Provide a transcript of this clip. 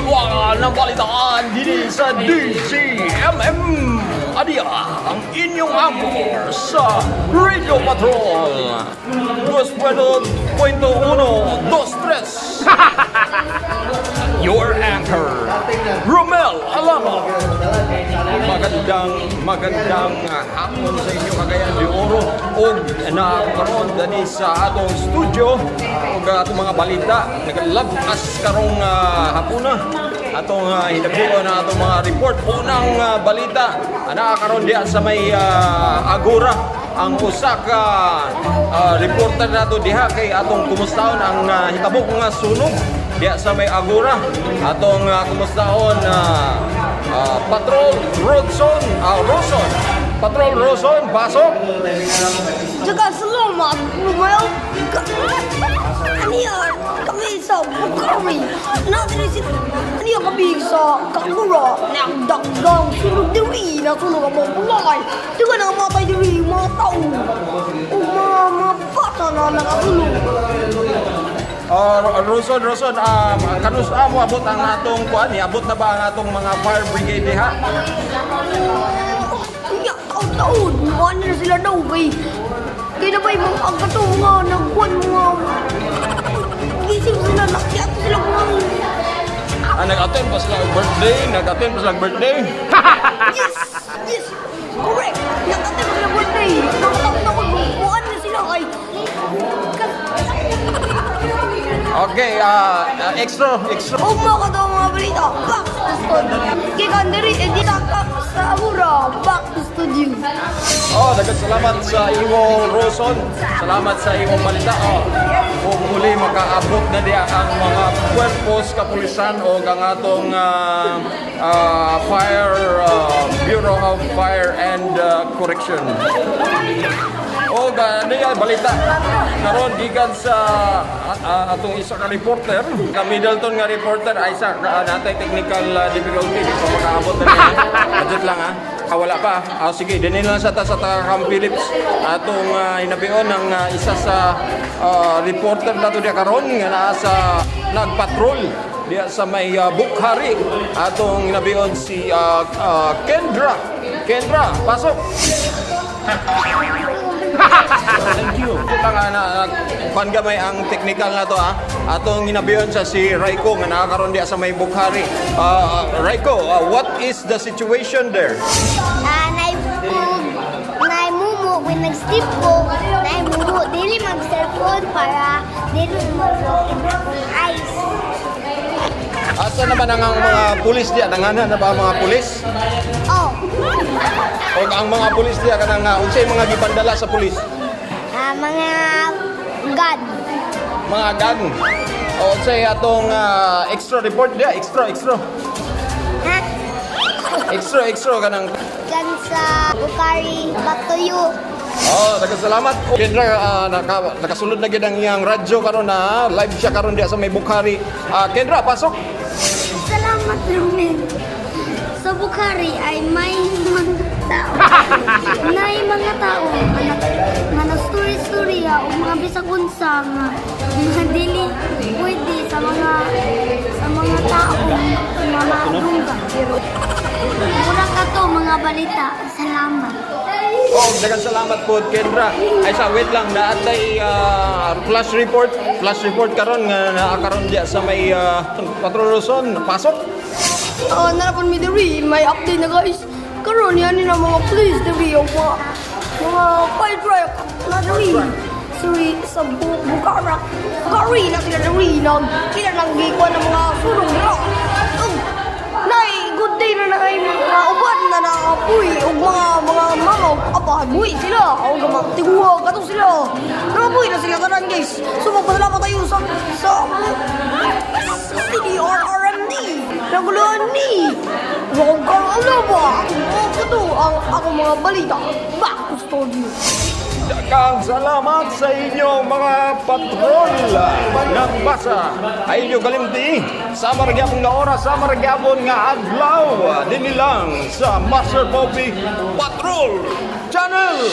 Hiwaga ng balitaan dito sa DZMM. Adiya ang inyong anchor sa Radio Patrol. 2.123. Your anchor, Romel Alama. Magandang magandang hapon sa inyo, Cagayan de Oro, og nakaroon dani sa atong studio og atong mga balita nagalabas karong hapuna, atong hinabuan na atong mga report. Unang balita, nakaroon diha sa may Agora ang usa ka reporter nato diha kay atong kumustahon ang hitabo nga sunog diha sa may Agora. Atong kumustahon, Patrol Rodson, Roson. Patrol Roson, pasok. Tsaka salamat, Romel. Ano yan? Kami sa Bukari. Natin si ano yan kami sa Kakura. Nagdagdag sunog diri. Nasunog ang mga bulay. Di ka namatay diri mga tao. O mga bata na nakatulog. Roson, Roson, kanus mo abot ang atong kuan, abot na ba ang atong mga fire brigade diha? Unya, taon-taon. Ano na sila daw kay kaya na ba'y mga ang kato nga nagkuhan mga gising sila, nakiato sila mga Nag-attend pa sila og birthday, nag-attend pa sila og birthday. Yes! Yes! Correct! Nag-attend pa sila birthday! Nakataon-taon, buwan na sila kay Okay, extra, extra. O mga kato mga balita, back to studio. Kay Kandari, edi sa Agora, back to studio. Oh, daghang salamat sa imo, Roson. Salamat sa imong balita. Oh, ug muli makaabot na diha ang mga cuerpos kapulisan o ang atong Fire Bureau of Fire and Correction. O niya balita karon gikan sa atong isa ka reporter, ka Middleton nga reporter ay sa natay technical difficulty, di pa makaabot na niya. Budget lang ha. Wala pa. Sige, dinhi lang sa ta sa Cam Phillips atong hinabion ng isa sa reporter nato diya karon nga naa sa nagpatrol diya sa may Bukhari. Atong hinabion si Kendra. Kendra, pasok. Thank you. Ito nga na kuan gamay ang technical na to ah. Atong hinabiyon sa si Raiko nga nakakaroon diya sa may Bukhari. Raiko, what is the situation there? Ah, nay mumu when nag-sleep ko, nay mumu dili mag-cellphone para dili mo-broken akong eyes. Asa naman ang mga pulis diya? Nangana na ba ang mga pulis? Oh, O ang mga pulis diya kanang unsay mga gipandala sa pulis? Ah, mga gun. Mga gun. O unsay atong extra report diya? Extra, extra. Ha? Extra, extra kanang Gun sa Bukari, back to you. Oh, daghang salamat. Kendra, nakasulod na gid ang iyang radyo karon na live siya karon diya sa may Bukhari. Kendra, pasok. Salamat, Romel. Sa Bukari ay may mga tao. Nay mga tao nga nag-story-storya o mga bisag unsa nga mga dili pwede sa mga tao nga madunggan. Pero mura ka to mga balita. Salamat. Oh, daghang salamat po, Kendra. Ay sa wait lang, naatay flash report, flash report karon nga naa karon diya sa may Patrol Luzon. Pasok. Narapon mi diri, may update na guys. Karon yan ni mga police diri yung mga fire truck na diri. Suri sa Bukara. Bukari na sila diri nag kila nang gikuan ng mga sunog dira. Ug nay good day na na mga uban na nakapuy ug mga mama apa buhi sila og mga tiguha kato sila. Nakapuy na sila tanan guys. So magpasalamat tayo sa CDRRMD. Naguluhan ni Wong Kang Alaba. Ito ang akong mga balita. Back to studio. Daghang salamat sa inyong mga patrol ng basa. Ay inyo kalimti, sa maragyapon nga oras, sa maragyapon nga adlaw, dinhi lang sa Master Poppy Patrol Channel.